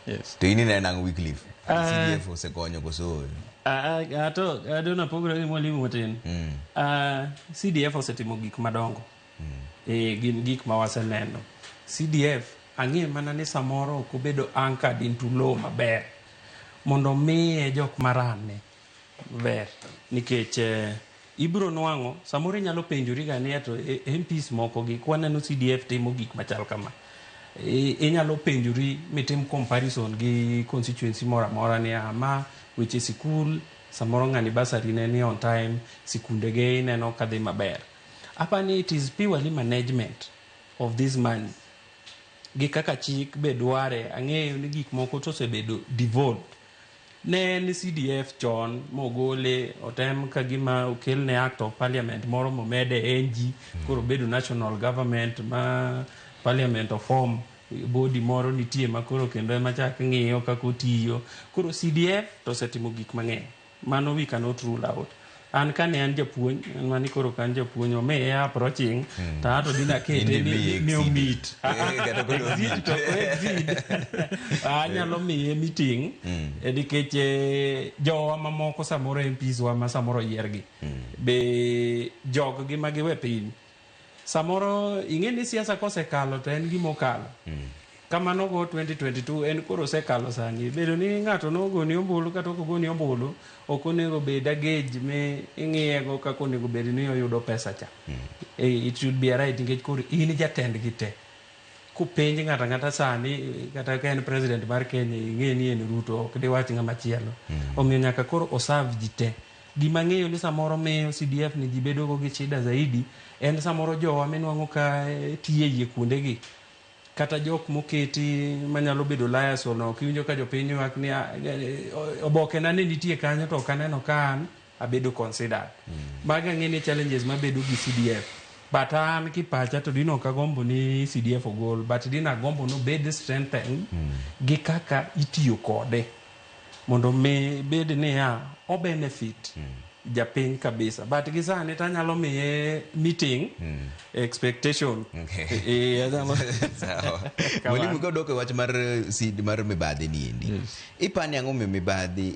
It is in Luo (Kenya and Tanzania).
Yes. To in ineno nang'o, Wycliffe? CDF osekonyo koso ooyo? Ah, ah, to adona pogore gi mwalimu matin. Ah, CDF osetimo gik madongo. Gin gik ma waseneno. CDF ang'e mana ni samoro ok obedo anchored into law maber mondo miye jok marane maber, nikech ibiro nwang'o samoro inyalo penjori ga ni to MPs moko gi kwaneno CDF timo gik machal kama. Inyalo penjori mitim comparison gi constituency moro amora ni ma weche sikul samoro ng'ani bursary ne ni on time, sikunde ge ineno ka dhi maber. Apani it is purely management of this money gi kaka chik be dware. Ang'eyo ni gik moko to osebedo devolved. Ne en CDF chon mogole, otem ka gima okelne act of parliament moro momede NG, koro bedo national government ma parliament oform body moro nitie ma koro kendo ema chak ng'iyo kaka otiyo. Koro CDF to osetimo gik mang'eny, mano we cannot rule out. An kane an japuonj, an mani koro ka an japuonj omiye approaching to ato dina kete Indi ni, miye ni exceed. Omit. Kata koro Exceed omit. to ok exceed. Anyalo miye meeting nikech jowa mamoko samoro MPs wa ma samoro oyiergi be jog gi ma giwe piny. Samoro ing'e ni siasa kosekalo to en gima okalo. Kamano go 2022 en koro osekalo. Sani bedo ni ng'ato nogoni ombulu kata ok ogoni ombulu ok onego bed agej mi ing'iye go kaka onego bed ni oyudo pesa cha. It should be a right nikech koro in jatendgi te. Kopenj ng'ato ang'ata sani, kata ka en president mar Kenya, ing'e ni en Ruto, ok diwach ng'ama chielo. Omiyo nyaka koro oserve ji te. Gima ng'eyo ni samoro miyo CDF ni ji bedo go gi shida zaidi en samoro jowa minwang'o ka tiyo e yie kuondegi kata jok moketi manyalo bedo liaison ok iwinjo ka jopiny ywak ni "Ah, oboke na ne nitie kanyo to ok aneno ka an abedo considered." Mago ang'e ni challenges mabedo gi CDF, but an kipacha to dino ok agombo ni CDF ogol, but dino agombo ni obed strengthened gi kaka itiyo kode mondo mi bed niya o benefit japiny kabisa. But gi sani tanyalo miye meeting expectation. Anyalo Sawa. Kamano. Mwalimu, kodok e wach mar seed mar mibadhi ni endi, ipani ang'o miyo mibadhi